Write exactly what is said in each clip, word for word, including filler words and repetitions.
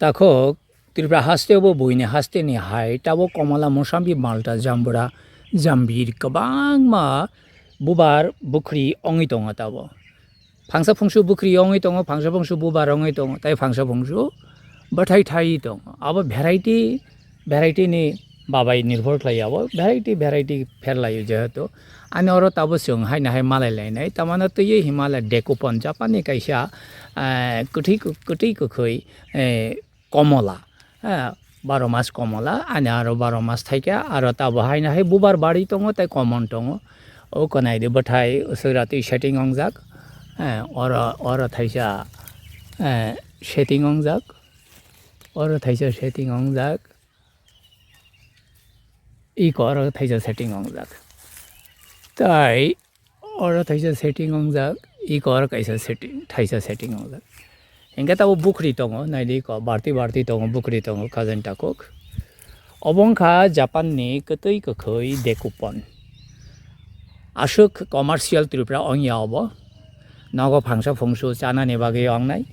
Takhuk Tripura haste bo buini haste ni hai tabo komola, mosambi, malta, jambura, jambir kwbangma bubar bukhri wngwi tongo tabo. Phangsa phungsu bukhri wngwi tongo, phangsa phungsu bubar wngwi tongo, tei phangsa phungsu bwthai thai tongo. Abo variety, variety ni babai nirbhor khlai abo, variety, variety pherlaio jehetu. Ani oro tabo chwng haino hai malai lainai, tamano twiwi Himalaya dekupon Japan ni kaisa, eh, kwthwi, kwthwi kwkhwi, eh, komola, eh, baro mas komola, ani aro baro mas thaikha, aro tabo haino hai bubar bari tongo tei komon tongo. O kwnai de bwthai swkra twi setting wngjak, eh, oro, oro thaisa, eh, setting wngjak, oro thaisa setting wngjak, iko oro thaisa setting wngjak. Tai oro thaisa setting wngjak, iko oro kaisa setting, thaisa setting wngjak. Hingke tabo bukhri tongo, naidi ko, barti barti tongo, bukhri tongo, khajen takhuk. Obo wngkha Japan ni kwtwi kwkhwi dekupon. Aswk commercial Tripura wngya obo. Nogo phangsa phungsu chanani bagwi wngnai.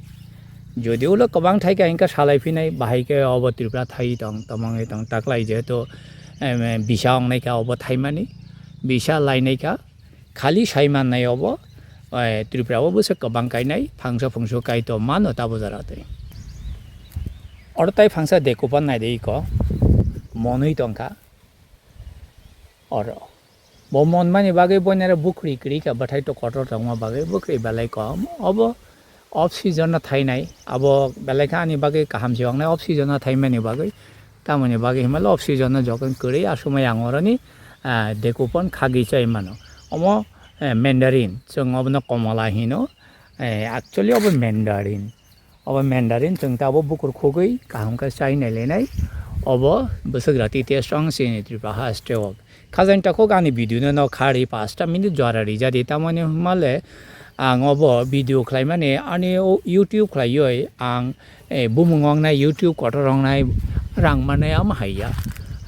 Jodi ulo kwbang thaikha hingke salai phinai, bahai khe obo Tripura thai tong, tomongwi tong, taklai jehetu, em, em, bisa wngnaikha obo thaimani, bisa lainaikha. Khali sai mannai obo, eh, Tripura o bwswk kwbang kainai, phangsa phungsu kai to mano tabo jora twi. Oro tai phangsa dekupon naidi iko, monwi tongkha. Oro. Bo monmani bagwi boinare bukhri kwrwi kha, bwthai to kotor tongma bagwi bukhri belai kom. Obo off season no thainai, abo belai kha ani bagwi kaham se wngnai off season no thaimani bagwi. Tamoni bagwi himala off season no jokhon kwrwi, a somoi ang oroni, ah, dekupon khagwi chai mano. Omo, eh, mandarin, chwng obono komola hino. Eh, actually obo mandarin. Obo mandarin, chwng ta obo bukur khugwi kaham khe chai nai lenai. Obo bwswk rati tei strong chini Tripura haste o. Khajain takhuk ani video no nok khari pasta minute jora rijadi, tamoni hwnmale ang obo video khlaimani ani o YouTube khlaiwi ang, eh, bumung wngnai, YouTube kotor wngnai, rang mannai ama haiya.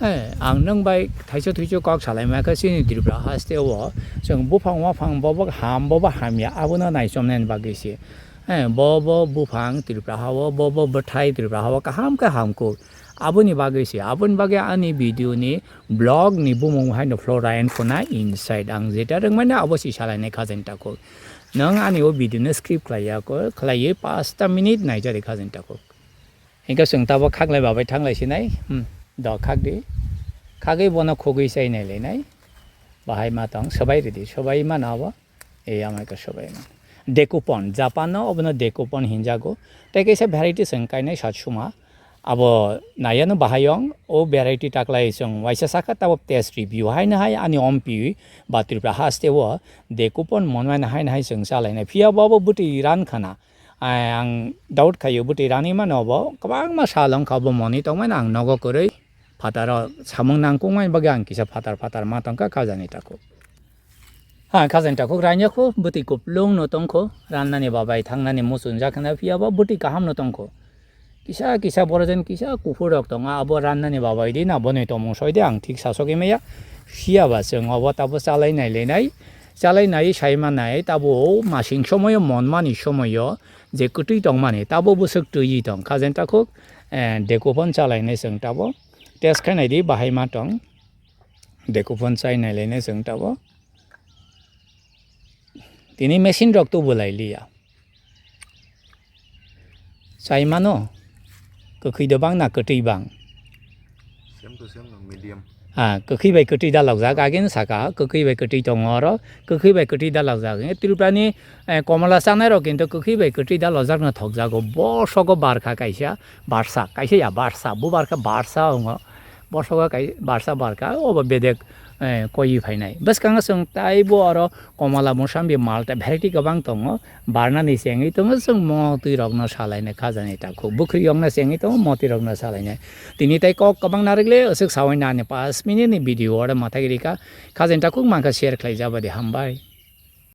Eh, ang nwng bai thaisa thuisu kok salaima khe chini Tripura haste o chwng buphang waphang bobo ham bobo hamya abono naichomnani bagwi se. Eh, bo, bo buphang Tripura ha o, bo, bo bwthai Tripura ha o kaham khe hamkuk. Aboni bagwi se, aboni bagwi ani video ni blog ni bumung haino Flora and Fauna Inside. Ang jeta rwngmani abo se salainai khajain takhuk. Nwng ani o video no skip khlaiya kho, khlaiwi pasta minute naijadi khajain takhuk. Hingke chwng tabo khaklai babai thanglai sinai, hmm, do khakdi. Khagwi bono khugwi chai nai lenai. Bahai ma tong, swbai ridi, swbai mano abo. E amai ka sobai man. Dekupon, Japan no obono dekupon hinjago. Tei kaisa variety se wng kainai satsuma. Abo nayano bahai wng, o variety taklai chwng waisa sakha tabo test review haino hai ani ompi ba Tripura haste o dekupon monmani haino hai chwng chalainai. Phiya bo abo bwtwi ran khana. Ai, ang doubt khaio bwtwi ranwi mano obo. Kwbangma sal wngkha obo monwi tongmani ang nogo kwrwi. Phataro samung nangkukmani bagwi ang kisa phatar phatar ma tongkha khajani takhuk. Ha, khajani takhuk ranya kho, bwtwi kuplung no tongkho, rannani babai thangnani muchunjak hwnwi phiya bo bwtwi kaham no tongkho. Kisa kisa borojon kisa kuphur rok tongo, abo rannani babai di na bonoi tongmung soi di ang thik sasogwi maya. Phiya ba chwng obo tabo chalai nai lenai, chalai nai sai manai tabo masing somoyo monmani somoyo je kwtwi tongmani tabo bwswk twiwi tong. Khajani takhuk, eh, dekupon chalainai chwng tabo. Test khe naidi bahai ma tong. Dekupon chai nai lainai chwng tabo. Tini machine rok tubu lai liya. Chai mano. Kwkhwi do bang na kwtwi bang. Same to same no, medium. Ah, kwkhwi bai kwtwi dalokjak. Agin saka kwkhwi bai kwtwi tongo oro. Kwkhwi bai kwtwi dalokjak. Tripura ni, eh, komola chanai rok kintu kwkhwi bai kwtwi dalokjak no thokjago. Bosogo barkha kaisa. Barsa, kaisa ya barsa, bo barkha barsa wngo. Bosogo kai-, barsa barkha, obo bedek, eh, koiwi phainai. Bwskango chwng taibo oro komala, mosambi, malta variety kwbang tongo. Barnani chengwi tongo, chwng motwi rokno salainai khajani takhuk. Bwkhwrwi yokna chengwi tongo, motwi rokno salainai. Tini tai kok kwbang narwk le, aswk sawi nani pash minute ni video oro mwthai rikha. Khajani takhuk mankha share khlai jabadi, hambai.